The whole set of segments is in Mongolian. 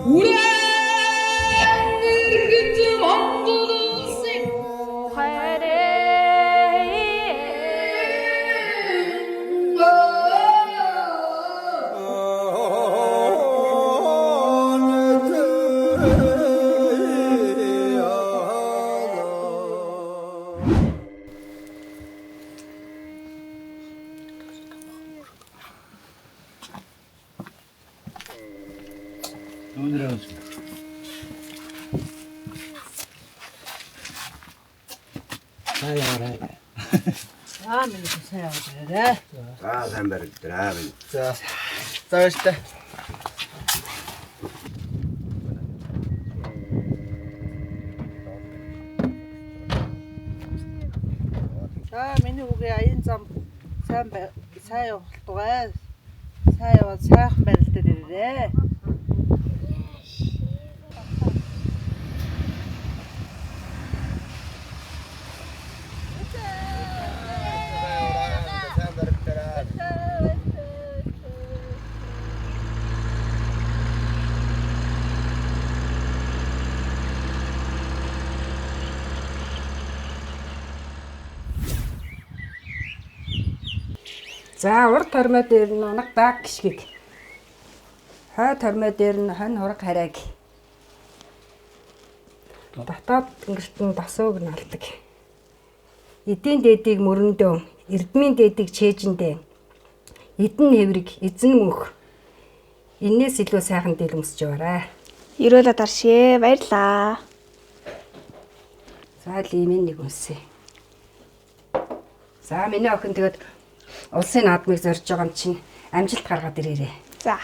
Үрэн ирэхэд Монгол улсын За миний сайн яваад ирээрэй. За сайн баригдраа. За. За баяртай. За миний хүүгээ аян зам сайн сайн явуултугай. Сайн яваад сайхан барилдаад ирээрэй. Сайн баригдраа. За урд тормой дээр нь унаг баг гიშгийг. Хой тормой дээр нь хонь хураг харайг. Дотоод тэнгэрт нь дасууг нь алдаг. Эдийн дээдийг мөрөндөө, эрдмийн дээдийг чээжэндээ. Эдэн нэврэг, эзэн мөнх. Эннээс илүү сайхан дийл өмсөж яваарай. Ерөөлөө даршээ. Баярлаа. За л ийм нэг үнсээ. За миний охин тэгээд улсын наадмыг зорж байгаа юм чинь амжилт гаргаад ирээрэй. За.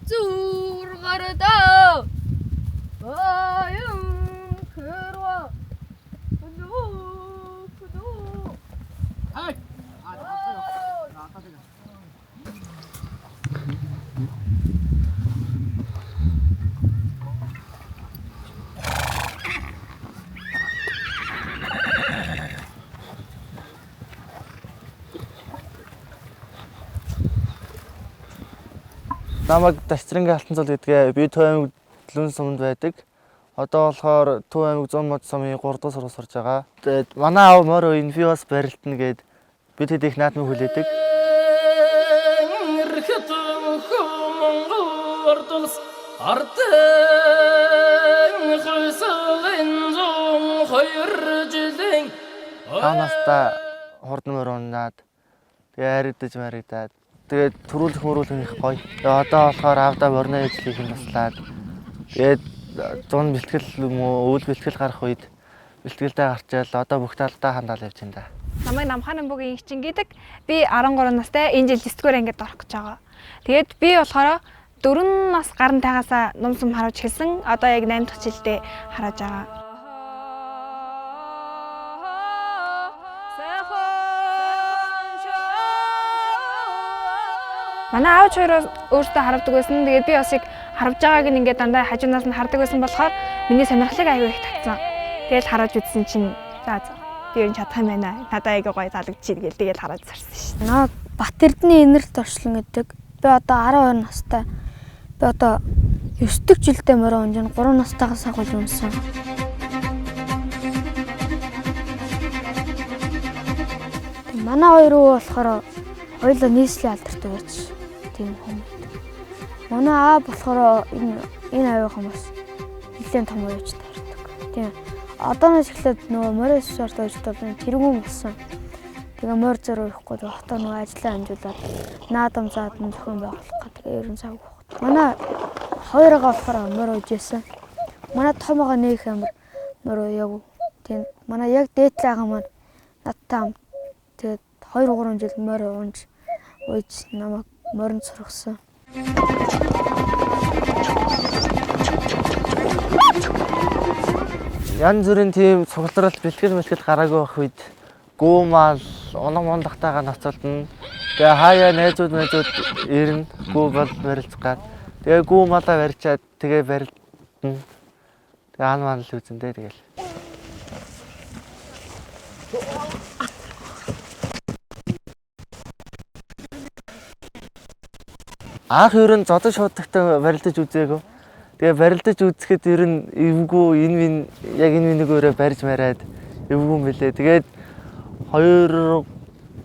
зүр гардаа баян хэрва нүх нүх. Намайг Дашцрингийн Алтан цол гэдгээ би Төв аймаг Лүн сумд байдаг. Одоо болохоор Төв аймаг 100 мод сумын 3 дугаар сургууль сурж байгаа. Тэгээд манай аав морь уян би бас барилтна гээд бид хэд их наадмыг хүлээдэг. Ирэхэд Монгол улс ардын хойсолын 102 жилийн 5 настай хурдан морь унаад тэгээ харигдаж маригдаад тэгээд төрүүлэх мөрүүлэх их гоё. Тэгээ одоо болохоор аавдаа морины ажил хийх нь туслаад тэгээд зун бэлтгэл юм уу өвөл бэлтгэл гарах үед бэлтгэлдээ гарчаал одоо бүх талдаа хандаал явж байна да. Намайг Намхан Намбугийн инхчин гэдэг. Би 13 настай энэ жил 9 дугаар ангид орох гэж байгаа. Тэгээд би болохоор 4 нас гарантайгаасаа ном сум харуулж эхэлсэн. Одоо яг 8 дахь жилдээ харааж байгаа. Манай аав ч хоёроо өөртөө харавдаг байсан. Тэгээд би бас яг харавж байгааг нь ингээд дандаа хажуунаас нь хардаг байсан болохоор миний сонирхлыг аягүй их татсан. Тэгэл харааж үзсэн чинь за за би ер нь чадах юм байна. Надаа аягүй гоё таалагдчих гээл тэгэл харааж сарсан шин. Наа Бат Эрдэнэ инэрл доршлон гэдэг. Би одоо 12 настай. Би одоо 9 дэх жилдээ морин унжин 3 настайгаас агуулж унсан. Манай хоёр өвөө болохоор хоёулаа нийслэлийн алдартай байж тийм хүмүүс. Манай аа болохоор энэ авийнхаа бас нэлээд том уяж таардаг. Тийм. Одооноос эхлээд нөгөө морин спорт уяжтай би тэргүүн болсон. Тэгээ морь зөр өрөхгүй тэгээ хотоо нөгөө ажиллаа амжуулаад наадам заадам зохион байгуулах гэдэг ер нь цаг хугацаа. Манай хоёроо болохоор морь ууж исэн. Манай том байгаа нөх амир морь уяагүй. Тийм манай яг дээдлээ байгаа маань надтай хамт тэгээд 2 3 жил морь уунж ууж намайг моринд сургасан. Янз бүрийн тийм цугларал бэлтгэл мэлтгэл гараагүй байх үед Гүү мал унаг мундахтайгаа ноцолдно. Тэгээ хаяа найзууд ирнэ. Гүү бол барилцах гад. Тэгээ гүү малаа барьчаад тэгээ барилдана. Тэгээ ан ман л үзэн дээ тэгэл. Анх ер нь зодон шуудагтай барилдаж үзээгүй. Тэгээ барилдаж үзэхэд ер нь эвгүй энэ минь яг энэ минийг өөрөө барьж мараад эвгүй юм билээ. Тэгээд 2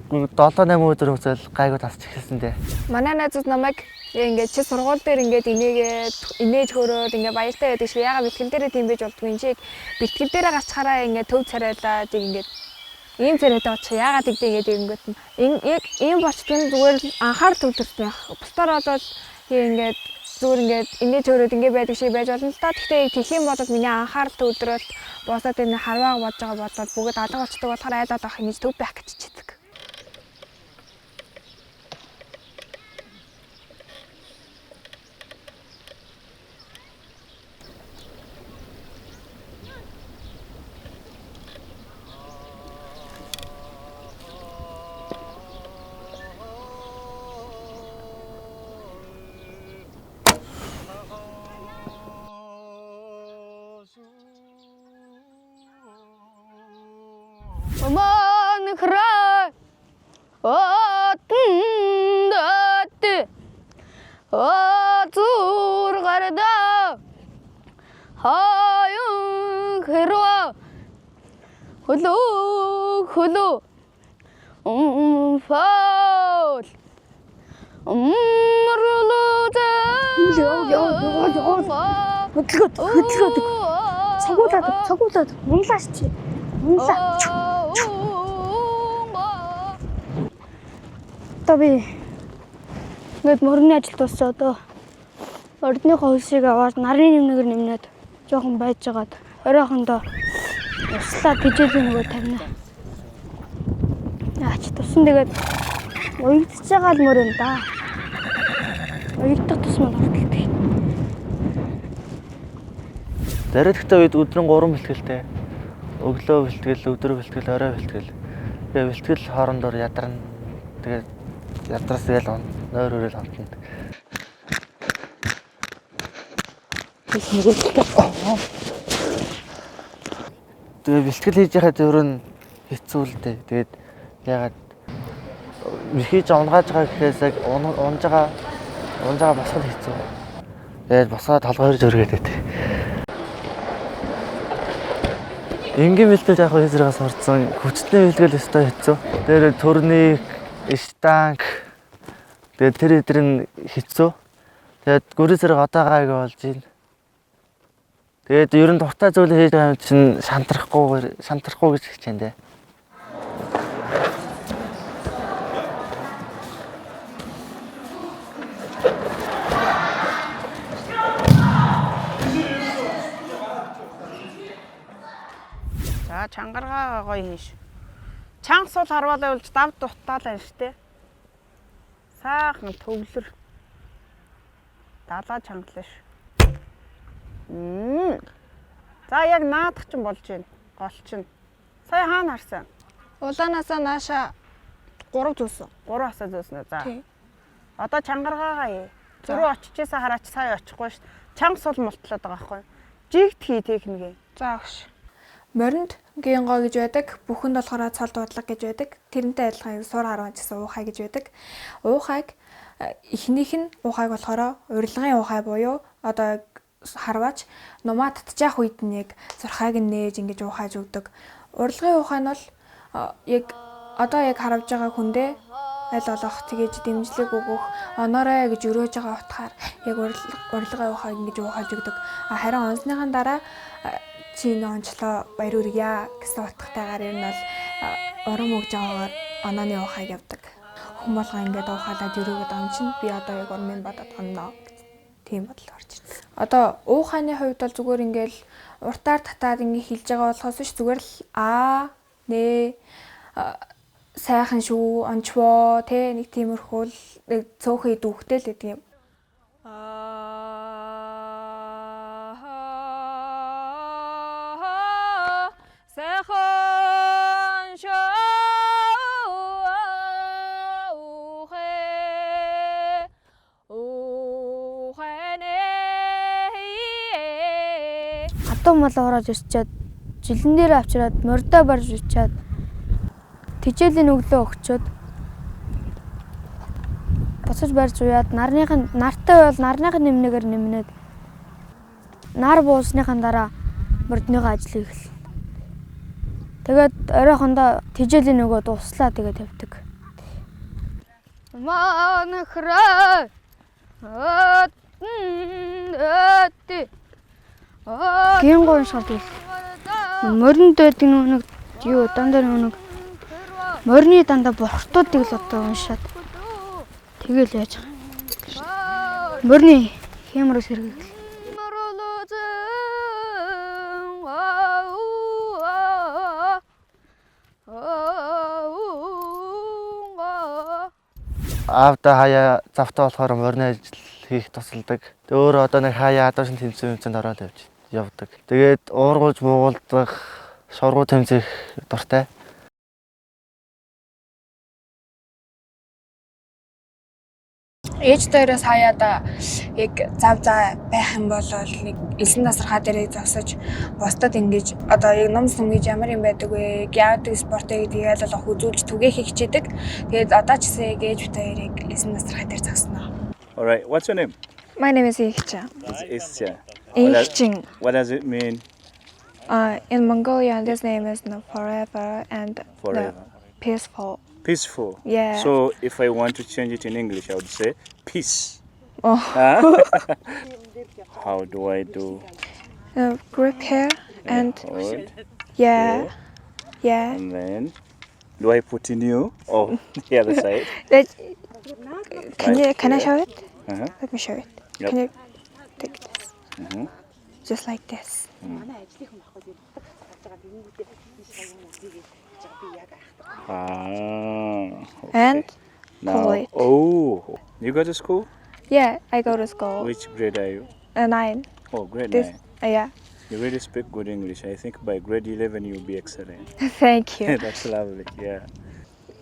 7 8 өдөр хугацаанд гайгүй тасч эхэлсэн дээ. Манай найзууд намайг ингээд чи сургууль дээр ингээд инээгээд инээж хөрөөд ингээд баяртай байдаг шиг яагаад бэлтгэл дээрээ тийм байж болдгүй юм чи бэлтгэл дээрээ гарчхаараа ингээд төв царайлаад ингээд ийм царайтай болчих яагаад тэгдэ ингээд ингэнгүүт нь яг ийм болчдөг нь зүгээр л анхаарал төвлөрсөн байх. Бусдаар бол ингээд зүгээр ингээд инээж хөрөөд ингээд байдаг шиг байж болно л та. Гэхдээ тэгэх юм бол миний анхаарал төвлөрөл босоод энэ харваа бодож байгаа бодлоод бүгд алга болчдөг болохоор айл алах ингэж төв байх гэж чийдэг. Манхраа отондот азур гарда хаян хэрва хөлөө хөлөө фол умрлуу Хөдөлгөөд хөдөлгөөд цугуулад цугуулад унлаач чи. Унлаа. Одоо би ингээд мөрний ажил дууссан одоо ордныхоо хөлсийг аваад нарын нэмнэгэр нэмнээд жоохон байжгаад оройхондоо услаа бижээлийн нөгөө тавина. Аач тусан тэгээд уягдчихж байгаа л мөр юм да. Уягдах тусмаа хүртэлдэг. Зориулттай үед өдрөн 3 бэлтгэлтэй. Өглөө бэлтгэл, өдөр бэлтгэл, орой бэлтгэл. Тэгээ бэлтгэл хоорондоор ядарна. Тэгээд ядраас тэгэл нойр өрөөл онтно. Тэгээ бэлтгэл хийж байхад ер нь хэцүү л дээ. Тэгээд ягаад хийж унгааж байгаа гэхээс яг унж байгаа босох нь хэцүү. Тэгээд босоод толгой хоёр зөргээд байдаг. Энгийн бэлтгэл яг хөө зэрэг сурцсан. Хүчтэй бэлтгэл өстой хэцүү. Тэр турник, штанг тэгээд тэр өдр нь хэцүү. Тэгээд гүрээ зэрэг одоо гайг болж байна. Тэгээд ер нь дуртай зүйл хийж байгаа юм чинь шантрахгүй гэж хичээн дээ. За чангаргаа гоё хийш. Чанга сул харвалаа болж дав дутаал байна штэ. Сайхан төвлөр. Далаа чангалаа ш. За яг наадах чинь болж байна. Гол чинь. Сая хаана харсан? Улаанаасаа нааша 3 зүүсэн. 3 хасаа зүүсэн үү? За. Одоо чангаргаагаа яа. Зөрүү очижээсээ хараач сая очихгүй ш. Чанга сул мултлаад байгаа байхгүй. Жигт хий техникээ. За өгш. Моринд гингоо гэж байдаг, бүхэнд болохоор цол дуудлага гэж байдаг. Тэрнтэй адилхан сур харван гэсэн уухай гэж байдаг. Уухайг эхнийх нь уухайг болохоор урилгын уухай буюу одоо харваач нумаа татчих үед нь яг зурхайг нь нээж ингэж уухайж өгдөг. Урилгын уухай нь бол яг одоо яг харавж байгаа хүндээ аль болох тэгэж дэмжлэг өгөх, оноорой гэж өрөөж байгаа утгаар яг урилгын уухайг ингэж уухайж өгдөг. Харин онсныхан дараа чи ингэ онцлоо баяр үргийа гэсэн утгатайгаар ер нь бол урам өгж байгаагаар онооны уухайг явдаг. Хүн болгоо ингээд уухайлаад өрөөгд он чинь би одоо яг урмын бодоод онно гэж тийм бодол орж ирсэн. Одоо уухайны хувьд бол зүгээр ингээл уртаар татаад ингэ хилж байгаа болохоос биш зүгээр л аа нэ сайхан шүү ончвоо тэ нэг тиймэрхүү л нэг цөөхөн дүүхтэй л гэдэг юм. Сайхан шүү. Модон малаа хурааж ирчээд жилэн дээр авчираад мордоо барьж учаад тижээлийн өглөө өгчөөд буцаж барьж уяад нарных нь нартай бол нарных нь нэмнэгээр нэмнээд нар буусныхаа дараа мордныхоо ажлыг эхэлнэ. Тэгээд оройхондоо тижээлийн нөгөө дуслаа тэгээд тавьдаг. Манхраа Гингуу уншихаар тэгэл моринд байдаг нэг юу дандаа нэг морины дандаа бурхтуудыг л одоо уншаад тэгэл яаж байгаа юм. Морины хямруу сэргээх. Аавда хаяа завтаа болохоор морины ажил хийх тусалдаг. Тэг өөрөө одоо нэг хаяа адуушин тэмцээн тэмцээнд ороод явж явдаг. Тэгээд уургуулж буугуулдах, шоргуу тэмцэх дуртай. Ээж дээрээс хаяада яг зав заа байх юм бол нэг элсэн тасархаа дээрээ зогсож бусдад ингэж одоо яг ном сум гэж ямар юм байдаг вэ? Яг яадаг спорт вэ гэдгийг аль болох үзүүлж түгээхийг хичээдэг. Тэгээд одоо ч гэсэн яг ээж бит хоёрыг элсэн тасархаа дээр зогсноо. All right. What's your name? My name is Ихчин. It's Isya. What does, Ихчин. what does it mean? In Mongolia, this name is no forever and no, Forever. peaceful. Peaceful. Yeah. So if I want to change it in English, I would say peace. Oh. Huh? How do I do? Grip here and Hold. yeah, yeah. And then do I put in you or the other side? Let, can Right you can I here. show it? Uh-huh. Let me show it. Yep. Can you take this? Mhm. Just like this. Ah. Okay. And Now, pull it. oh, you go to school? Yeah, I go to school. Which grade are you? 9. Oh, grade This 9. yeah. You really speak good English. I think by grade 11 you'll be excellent. Thank you. That's lovely. Yeah.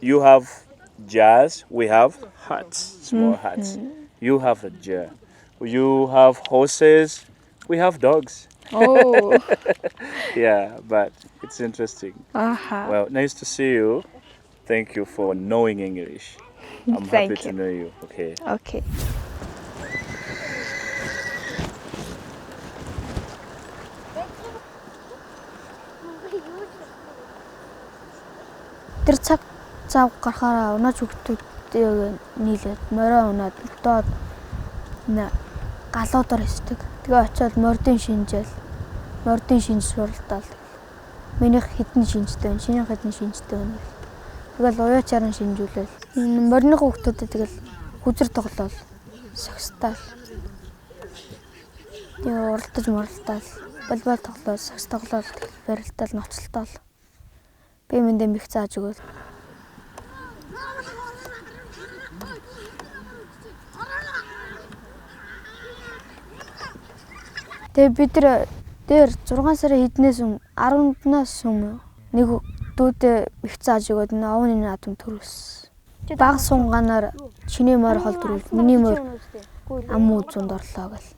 You have jars, we have huts, small huts. You have a jar. You have horses, we have dogs. Oh. Yeah, but it's interesting. Uh-huh. Well, nice to see you. Thank you for knowing English. I'm happy Thank to you. know you. Okay. Okay. Тэр цаг зав гарахаараа унаач хүүхдүүдийг нийлээд морио унаад доод галуудаар хэсдэг. Тэгээ очиод мордын шинжээл мордын шинж суралдаал. Минийх хэдэн шинжтэй байна, шинийх хэдэн шинжтэй байна гэл. Тэгэл уяачаар нь шинжүүлээл. Морины хүүхдүүдэд тэгэл хүзэр тоглоол, сагстаал. Тэгээ уралдаж муралдаал, волейбол тоглоол, сагс тоглоол, тэгэл барилдаал, ноцолтоол. Би мэндээ мэх зааж өгөөл. Тэгээ бид нар дээр 6 сарын хэднээс өмнө 10-наас өмнө нэг дүүдээ их зааж өгөөд энэ овны наадам төрүүлсэн. Баг сунгаанаар чиний морь хол төрүүл, миний морь ам үзүнд орлоо гэл.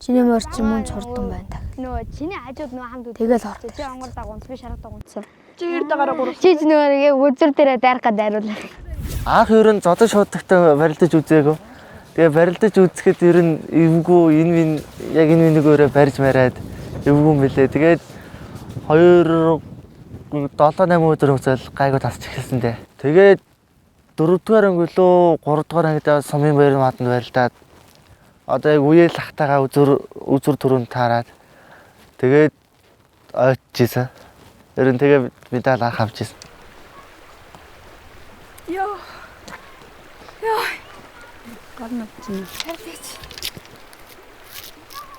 Чиний морь чи мөн чурдан байна та. Нөгөө чиний хажууд нөгөө хамт Тэгэл орд. Чи онгор дагуунц би шарга дагуунцсан. Чи ер дагараа гурав. Чи ч нөгөө нэг үзэр дээрээ дайрах гад дайруулаа. Анх ер нь зодон шуудагтай барилдаж үзээгүй. Тэгээ барилдаж үзэхэд ер нь эвгүй энэ минь яг энэ минь өөрөө барьж мараад эвгүй юм билээ. Тэгээд 2 7 8 өдөр хугацаанд гайгүй тасч эхэлсэн дээ. Тэгээд 4-р анги лөө 3-р ангид сумын баяр маатанд барилдаад одоо яг үеэл ахтайгаа үзүр түрүүнд таарад тэгээд ойчжсэн. Ер нь тэгээ медаль анх авч ирсэн. Йоо. Йоо. Гол нүцэн.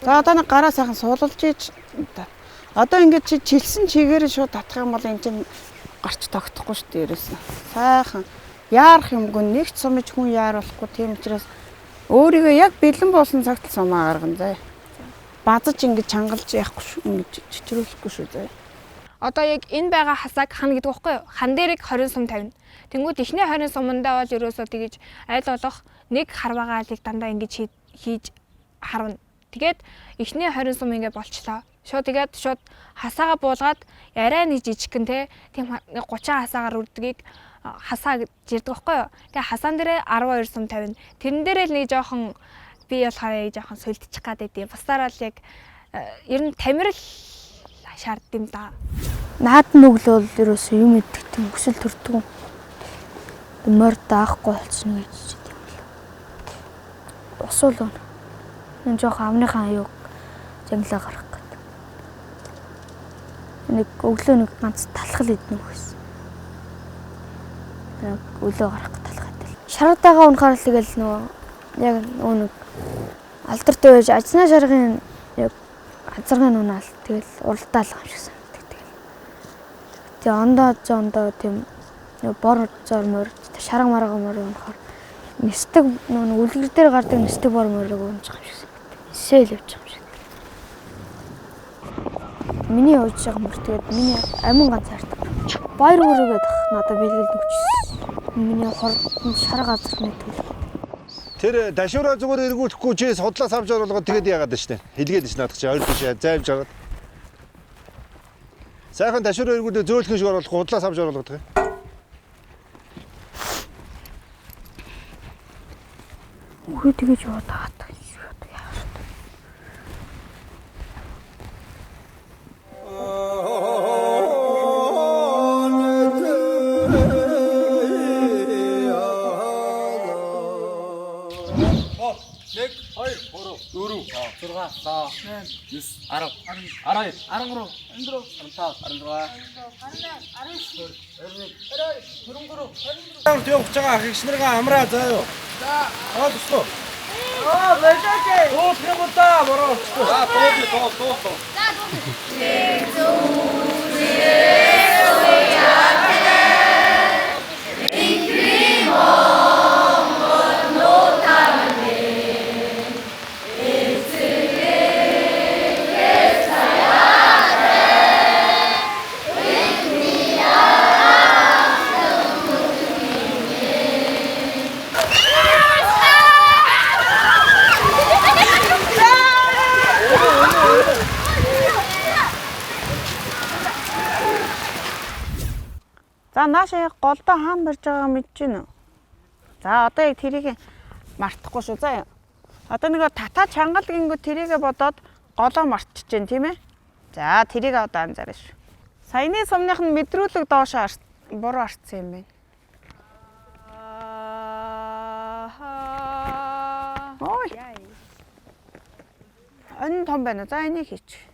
За одоо нэг гараа сайхан суулж ийж. Одоо ингээд чи чилсэн чигээр шууд татах юм бол эн чинь гарч тогтохгүй шүү дээ ерөөсөн. Сайхан яарах юмгүй нэг ч сумж хүн яаруулахгүй тийм учраас өөрийгөө яг бэлэн болсон цагт л сумаа гаргана заа. Базаж ингэж чангалж яахгүй шүү. Ингэж чичрүүлэхгүй шүү заа. Одоо яг энэ байгаа хасааг хан гэдэг байхгүй юу? Хан дээрийг 20 сум тавина. Тэнгүүд эхний 20 сумандаа бол ерөөсөө тэгэж аль болох нэг харваагаа алийг дандаа ингэж хийж харвна. Тэгээд эхний 20 сум ингэ болчлоо. Шууд тэгээд шууд хасаага буулгаад арай нэг жижигхэн те тийм 30 хасаагаар үрдгийг хасаа гэж ярьдаг байхгүй юу. Тэгээ хасаан дээрээ 12 сум тавина. Тэрэн дээрээ л нэг жоохон би болохоор яг жоохон сүлдчих гад байдیں۔ Бусдаараа л яг ер нь тамирал шаардд юм да. Наад нүгэл бол ерөөсөө юм идэх тийм хүсэл төрдөг. Морь даахгүй болчихно гэж юм л. Ус уу. Энэ жоох амныхаа аюу замлаа гарах гэдэг. Нэг өглөө нэг ганц талхал идэнэ гэсэн. Яг өглөө гарах талхал идэл. Шаргадаага унахаар л тэгэл нөгөө яг нөгөө нэг алдартай байж ажнаа шаргын яг азаргын унаал тэгэл уралдаал юм шиг санагддаг тэгэл. Тэгээ ондоо зондоо тийм бор зор морь шарга марга морь унахаар нисдэг нөгөө үлгэр дээр гардаг нисдэг бор морийг унж байгаа юм шиг санагддаг. Нисээл явж байгаа юм шиг. Миний ууж байгаа мөр тэгээд миний амин ганц хардаг. Баяр хүрээгээд надад бэлгэлд өгчсөн. Миний хорд шарга газар нэг төлөв. Тэр дашуураа зүгээр эргүүлэхгүй чи судлаас авч оруулгаад тэгээд яагаад вэ штэ. Хэлгээд ш наадах чи ойр биш займж агаад. Сайхан дашуураа эргүүлээ зөөлхөн шиг оруулахгүй худлаас авч оруулгаад байгаа. Үгүй тэгэж яваад байгаа юм шүү. Явж байгаа ах эгч наргаа амраа заа юу. За, аваад өсгөө. Оо, болооч. Дуулах юм да, бороо өсгөө. За, дуу дуу дуу. За, дуу. За наашаа яг голдоо хаана барьж байгааг мэдэж гэнэ үү? За одоо яг тэрийг мартахгүй шүү заа. Одоо нэг татаа чанgal гингүү тэрийгэ бодоод голоо мартчих जैन тийм ээ? За тэрийг одоо анзаарна шүү. Саяны сумных нь мэдрүүлэг доош буруу арцсан юм байна. Ой. Энэ том байна. За энийг хийчих.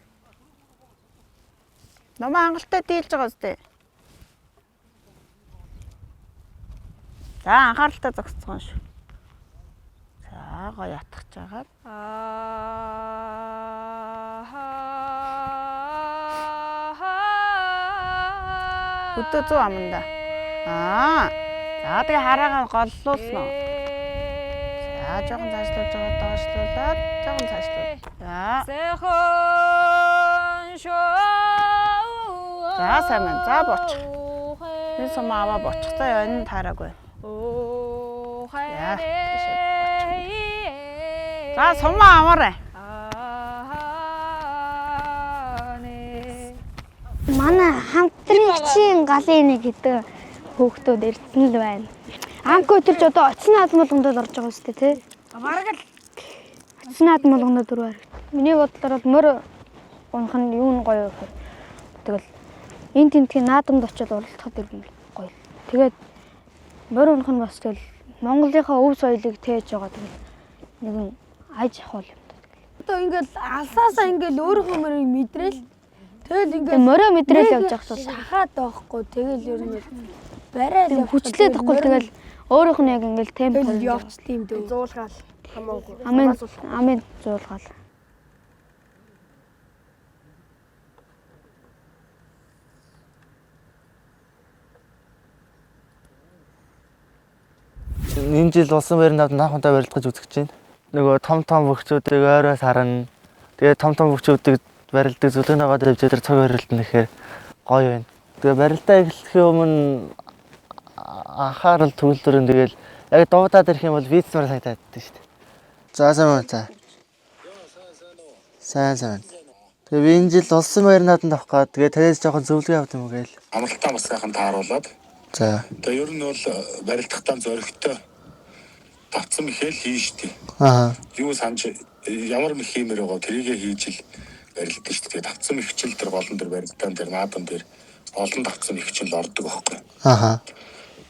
Номоо хангалттай дийлж байгаа үстэй. За анхааралтай зогсцгоон шүү. За гоё ятгах жагаад. Өдөө 100 аманда. Аа. За тэгээ хараагаа голлуулсан уу? За жоохон цаашлуулж байгаа доошлуулад жоохон цаашлуул. За. За сайн байна. За бучих. Энэ сум аваа бучих. За энэ таараагүй. За тийшээ бучих. За сумаа аваарай. Манай хамтрагчийн галын нэг гэдэг хүүхдүүд эрдэнэ л байна. Анко өтөрч одоо оцсон наадам болгонд л орж байгаа үстэй тий. Бараг л оцсон наадам болгонд дөрөв харагд. Миний бодлоор бол морь унах нь юу нь гоё вэ гэхээр тэгэл энэ тентгийн наадамд очиод уралдахад ер нь гоё. Тэгээд морь унах нь бас тэгэл Монголынхаа өв соёлыг тээж байгаа тэгэл нэгэн аж ахуй юм даа. Одоо ингээл алсаасаа ингээл өөрийнхөө морийг мэдрээл тэгэл ингээл Морио мэдрээл явж явах бол шахаад байхгүй тэгэл ер нь барайл тийм хүчлээд тахгүй тэгэл өөрийнх нь яг ингээл темп тэгэл явчихл юм дөө. Зуулгаал хамаагүй. Амын амын зуулгаал. Энэ жил улсын байранд авд наах удаа барилдах гэж үзэж байна. Нөгөө том том бөхчүүдийг ойроос харна. Тэгээ том том бөхчүүдийг барилдаг зүлгэнийгаа тавьж тэр цаг барилдана гэхээр гоё байна. Тэгээ барилдаа эхлэхийн өмнө анхаарал төвлөрөн тэгэл яг дуудаад ирэх юм бол вицмар санагдаад байдаг шүү дээ. За сайн байна за. Сайн сайн. Тэгээ би энэ жил улсын баяр нааданд авах гад тэгээ танаас жоохон зөвлөгөө авт юм уу гээл. Амралтаа бас сайхан тааруулаад. За. Тэгээ ер нь бол барилдахтаа зоригтой давтсан мэхэл хийн штэ. Аа. Юу санаж ямар мэх хиймээр байгаа тэрийгэ хийж л барилдана штэ. Тэгээ давтсан мехчил тэр голон дээр барилдаан дээр наадам дээр олон давтсан мехчил ордог байхгүй. Аха.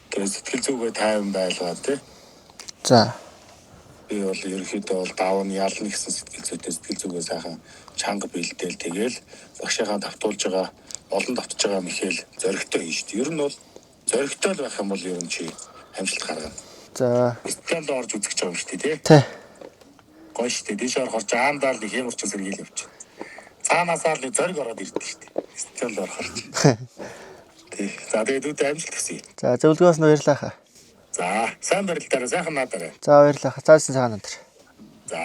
Тэгээ сэтгэл зүгээ тайван байлгаа тий. За. Би бол ерөнхийдөө бол давна ялна гэсэн сэтгэл зүйтэй сэтгэл зүгээ сайхан чанга бэлдээл тэгэл багшийнхаа давтуулж байгаа олон давтж байгаа мэхэл зоригтой хийн штэ. Ер нь бол зоригтой л байх юм бол ер нь чи амжилт гаргана. За. Стенд орж үзэж байгаа юм шүү дээ, тий? Тий. Гоё шүү дээ. Дээш орохоор ч аандаал нэг хэмэрч сэргийл явчих. Цаанаасаа л нэг зориг ороод ирдэ шүү дээ. Стенд орохоор ч. Тий. За тэгээд үүдээ амжилт хүсье. За зөвлөгөөнөөс нь баярлалаа хаа. За, сайн барилдаарай, сайхан наадаарай. За баярлалаа хаа. За сайхан наадаар. За.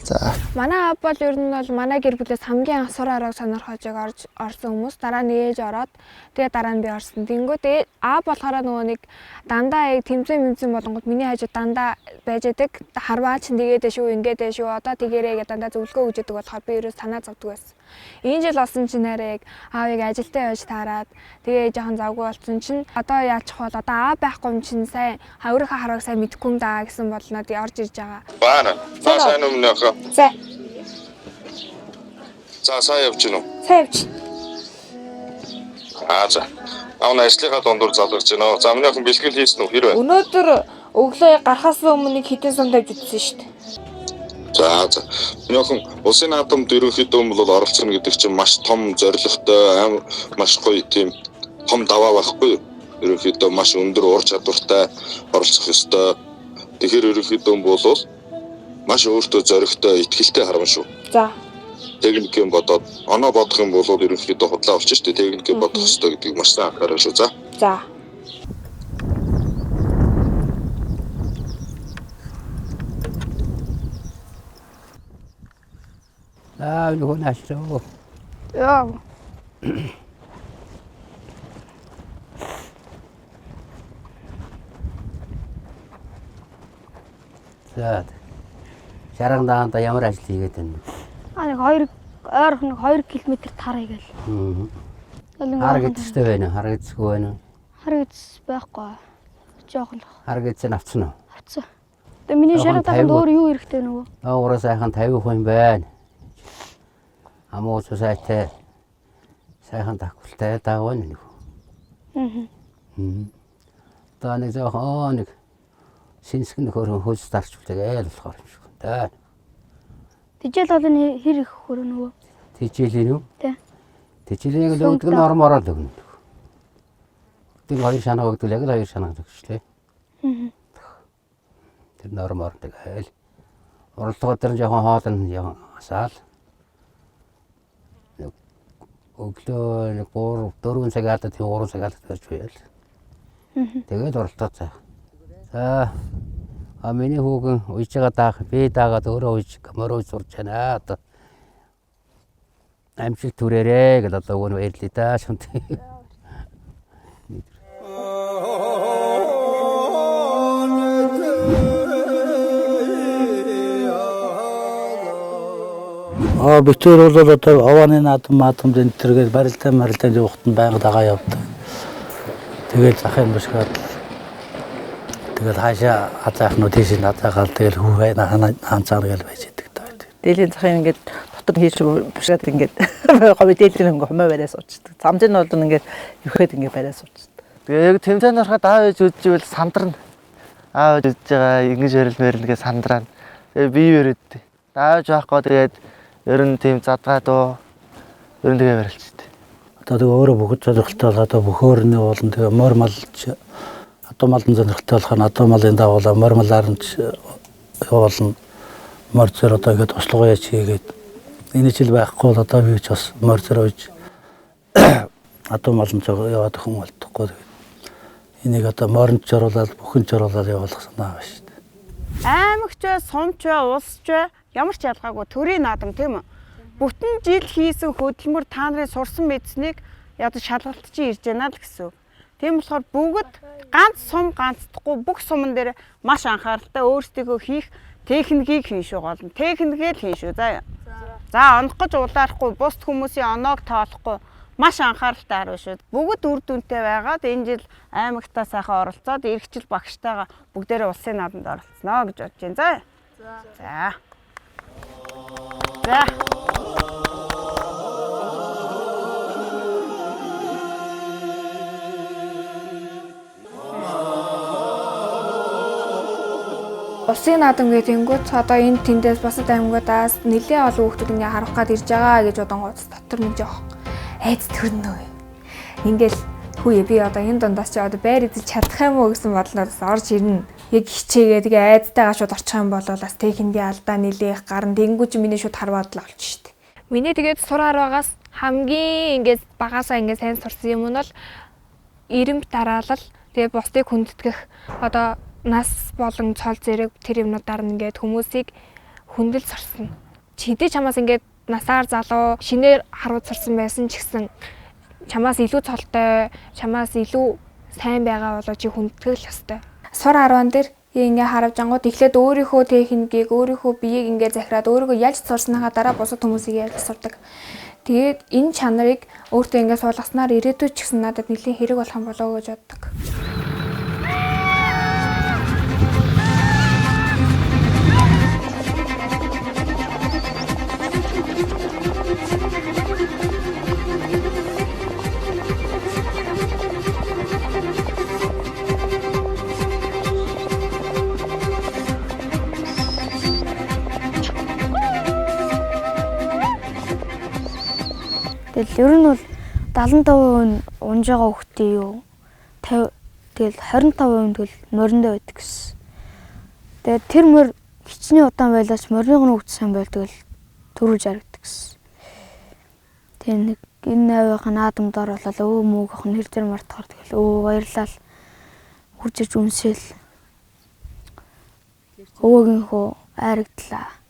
За. Манай аав бол ер нь бол манай гэр бүлээс хамгийн анх сур ороог сонирхож яг орж орсон хүмүүс. Дараа нь ээж ороод тэгээ дараа нь би орсон. Тэнгүү тэгээ аав болохоор нөгөө нэг дандаа яг тэмцээн мэмцэн болонгод миний хажууд дандаа байж идэг. Харваа чинь тэгээд шүү, ингээд дээ шүү. Одоо тэгэрээ гэж дандаа зөвлөгөө өгч идэг болохоор би ерөөс санаа зовдөг байсан. Энэ жил болсон чинь арай яг аавыг ажилдаа явж таарад тэгээ жоохон завгүй болсон чинь одоо яачих бол одоо аав байхгүй юм чинь сайн өөрийнхөө харвааг сайн мэдэхгүй юм даа гэсэн болноо тэгээ орж ирж байгаа. Баана. За сайн өмнө ах. За. За сайн явж гинүү. Сайн явж. Аа за. Аав нь ажлынхаа дундуур залгаж гинөө. За миний охин бэлтгэл хийсэн үү? Хэр байна? Өнөөдөр өглөө гарахаас өмнө нэг хитэн сум тавьж үзсэн шүү дээ. За за. Миний охин улсын наадамд ерөнхийдөө бол оролцоно гэдэг чинь маш том зорилготой, амар маш гоё тийм том даваа байхгүй юу? Ерөнхийдөө маш өндөр ур чадвартай оролцох ёстой. Тэгэхээр ерөнхийдөө бол маш өөртөө зоригтой, итгэлтэй харна шүү. За. Техникийн бодоод, оноо бодох юм бол ерөнхийдөө худлаа болчих шүү дээ. Техникийн бодох ёстой гэдгийг маш сайн анхаарай шүү. За. За. Аа нөгөө наашраа. Яа. За. Шарган даанда ямар ажил хийгээд байна вэ? Аа нэг 2 ойрхон нэг 2 км тар хийгээл. Аа. Хар гэдэгтэй байна уу? Хар гэдсгүй байна уу? Хар гэдс байхгүй. Жохон л. Хар гэдсээ авцсан уу? Авцсан. Тэгээ миний шарга даанд өөр юу хэрэгтэй нөгөө? Доогоороо сайхан 50 хүн байна. Амуу цусайтай сайхан давхалтай дагав нэг. Аа. Одоо нэг жоохон нэг сэнсгэн нөхөр хөлс дарч тэгэл болохоор юм шиг байна. Тижэл бол энэ хэр их хөрөө нөгөө? Тижээлийн үү? Тий. Тижээлийн л өгдөг нь ормороо л өгнө. Өгдөг хоёр шанга өгдөг яг л хоёр шанга өгчлээ. Аа. Тэр нормоор тэгэл. Уралдгаа тэр жоохон хоол нь жоохон асаал. Өглөө нэг 3 4 цаг алдаад 3 цаг алдаад барьж байл. Тэгээд уралдаа цаа. За а миний хүүгэн уйж байгаа даах би даагаад өөрөө уйж морь уйж сурч байна. Одоо амжилт түрээрээ гэж одоо өгөн баярлалаа да шүнт. Аа битэр бол одоо овооны наадам маадамд энэ төргээд барилдаа марилдаанд явахад нь байнга дагаа явдаг. Тэгэл захын бушгаад тэгэл хаашаа азаах нь тийш нь азаагаал тэгэл хүүхээ хаанцаана гэж байж идэг даа. Дээлийн захын ингээд дотор хийж бушгаад ингээд говь дээлийн ингээ хумаа бариа суучдаг. Замжин нь бол ингээд юхэд ингээ бариа суучдаг. Тэгээ яг тэмцээнд ороход аав ээж үзчихвэл сандарна. Аав ээж үзэж байгаа ингэж барил мэрэл гэж сандраа. Тэгээ бие бариад. Аав ээж байхгүй тэгээд ер нь тийм задгаа дуу ер нь тэгээ барилчихдээ. Одоо тэгээ өөрөө бүгд сонирхолтой бол одоо бөхөөрний уулан тэгээ морь малч одоо малын сонирхолтой болохоор одоо малын дагуулаа морь малаар нь явуулна. Морь зөр одоо ингээд туслага яаж хийгээд энэ жил байхгүй бол одоо би ч бас морь зөр ууж одоо малын цог яваад хүн болдохгүй. Энийг одоо морьнд жруулаад бүхэн жруулаад явуулах санаа байна шүү дээ. Аймагч бай, сумч бай, улсч бай ямар ч ялгаагүй төрийн наадам тийм үү? Бүтэн жил хийсэн хөдөлмөр та нарын сурсан мэдснийг ядаж шалгалт чи ирж байна л гэсэн үг. Тийм болохоор бүгд ганц сум ганцдахгүй бүх суман дээр маш анхааралтай өөрсдийгөө хийх техникийг хийн шүү гол нь. Техникээ л хийн шүү заа. За онох гэж улаарахгүй, бусд хүмүүсийн оноог тоолохгүй маш анхааралтай харав шүү. Бүгд үр дүнтэй байгаад энэ жил аймагтаа сайхан оролцоод ирэх жил багштайгаа бүгдээрээ улсын наадамд оролцсноо гэж бодож байна. За. За. За. Улсын наадам гэдэг одоо энэ тэндээс бусад аймагудаас нэлээд олон хүүхдүүд ингээ харах гад ирж байгаа гэж бодонгууд дотор нэг жоох айц төрнө. Ингээл хүүе би одоо энэ дундаас чи одоо байр эзэлж чадах юм уу гэсэн бодлоос орж ирнэ. Яг хичээгээ тэгээ айцтайгаа шууд орчих юм бол бас техникийн алдаа нэлээх гарна. Тэнгүү чи миний шууд харваад л олж штт. Миний тэгээд сур харваагаас хамгийн ингээд багасаа ингээд сайн сурсан юм нь бол ирэмт дараалал тэгээ бусдыг хүндэтгэх одоо нас болон цол зэрэг тэр юмнуудаар нь ингээд хүмүүсийг хүндэл сурсан. Чидээ чамаас ингээд насаар залуу шинээр харууд сурсан байсан ч гэсэн чамаас илүү цолтой, чамаас илүү сайн байгаа болоо чи хүндэтгэх ёстой. Сур харван дээр ингээ харавж ангууд эхлээд өөрийнхөө техникийг, өөрийнхөө биеийг ингээ захираад өөрийгөө ялж сурсныхаа дараа бусад хүмүүсийг ялж сурдаг. Тэгээд энэ чанарыг өөртөө ингээ суулгаснаар ирээдүйд ч гэсэн надад нэлийн хэрэг болох юм болоо гэж боддог. Тэгэл ер нь бол 75% нь унж байгаа хүүхдийн юу 50 тэгэл 25% нь тэгэл мориндоо байдаг гэсэн. Тэгээд тэр морь хичнээн удаан байлаач морины хүүхд сайн байл тэгэл төрүүлж харагдаг гэсэн. Тэгээ нэг энэ авийнхаа наадамд оруулаад өвөө мөөгөх нь хэр дээр мартахаар тэгэл өвөө баярлал хурж ирж үнсээл өвөөгийнхөө айрагдлаа.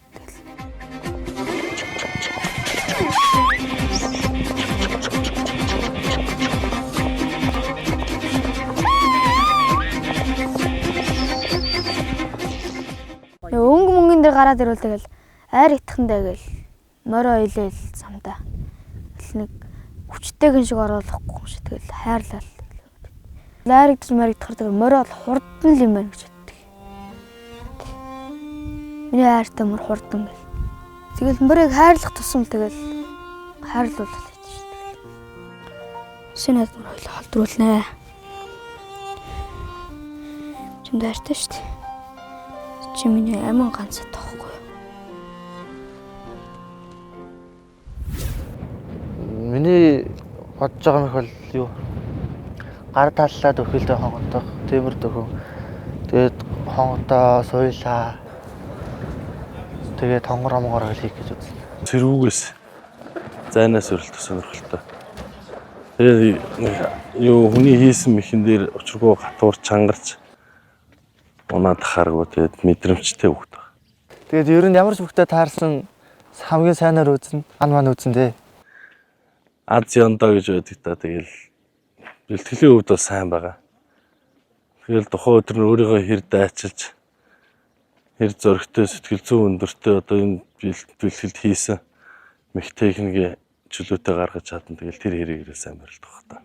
Өнгө мөнгөн дээр гараад ирвэл тэгэл айр итгэндээ гэл морио илээл замдаа. Тэгэл нэг хүчтэйгэн шиг оруулахгүй юм шиг тэгэл хайрлал. Айрагдаж маригдахар тэгэл морио бол хурдан л юм байна гэж боддог. Миний хайртай мөр хурдан гэл. Тэгэл морийг хайрлах тусам тэгэл хайрлуул гэж шүү дээ. Шинэ мөр хойл холдруулнэ. Чимд хайртай шүү дээ. Чи миний амин ганц тоохгүй юу? Миний бодож байгаа мэх бол юу? Гар таллаа дөхөлдөө хонгодох, тиймэр дөхөн. Тэгээд хонгодоо суйлаа. Тэгээд хонгор монгор хөл хийх гэж үзсэн. Цэрүүгээс зайнаас өрөлдөх сонирхолтой. Тэгээд юу хүний хийсэн мэхэн дээр учиргүй гатуур чангарч унаад харгуу тэгээд мэдрэмжтэй хүүхэд байна. Тэгээд ер нь ямар ч хүүхдэд таарсан хамгийн сайнаар үзнэ, ан ман үзнэ дээ. Аз ёндоо гэж байдаг та тэгэл бэлтгэлийн хувьд бол сайн байгаа. Тэгэл тухайн өдөр нь өөрийгөө хэр дайчилж хэр зоригтой сэтгэл зүйн өндөртэй одоо энэ бэлтгэлд хийсэн мэх техникийн чөлөөтэй гаргаж чадна. Тэгэл тэр хэрэгээрээ сайн барилдах бах та.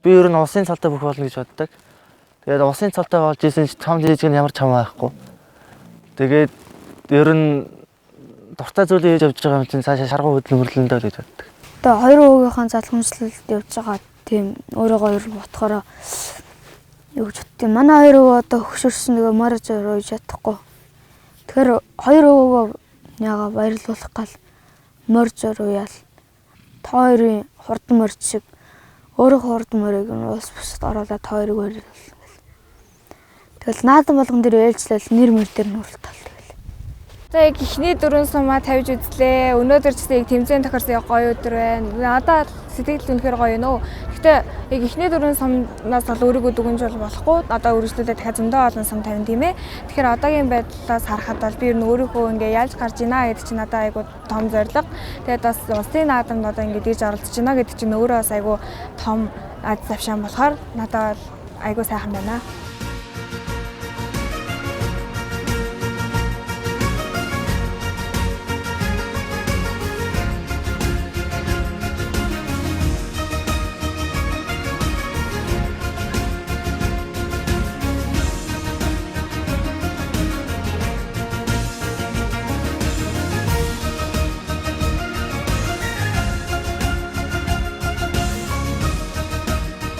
Би ер нь улсын цалтай бүх болно гэж боддог. Тэгээд улсын цалтай болж исэн ч том жижиг нь ямар ч хамаа байхгүй. Тэгээд ер нь дуртай зүйлээ хийж явж байгаа юм чинь цаашаа шаргуу хөдөлмөрлөндөө л гэж боддог. Одоо хоёр өвгийнхаа залхамжлалд явж байгаа тийм өөрөөгөө ер нь бодохороо юу гэж боддیں۔ Манай хоёр өвөө одоо хөшөрсөн нөгөө морь зөөр ууж чадахгүй. Тэгэхээр хоёр өвөөгөө яага баярлуулах гал морь зөөр уяал та хоёрын хурдан морь шиг өөрийнхөө хурдан морийг нь улс бусад оруулаад та хоёрыг баярлуулна гэл. Тэгэл наадам болгон дээр ээлжлэл нэр мөр дээр нь уралтал тэгэл. За яг эхний дөрвөн сумаа тавьж үзлээ. Өнөөдөр ч гэсэн яг тэмцээн тохирсон яг гоё өдөр байна. Надад сэтгэл үнэхээр гоё нөө. Гэхдээ яг эхний дөрвөн сумнаас бол өөрийгөө дүгнж бол болохгүй. Одоо үргэлжлүүлээд дахиад зөндөө олон сум тавина тийм ээ. Тэгэхээр одоогийн байдлаас харахад бол би ер нь өөрийгөө ингээ ялж гарч ийна гэдэг чинь надад айгуу том зорилго. Тэгээд бас улсын наадамд одоо ингээ дэрж оролцож байна гэдэг чинь өөрөө бас айгуу том аз завшаан болохоор надад бол айгуу сайхан байна.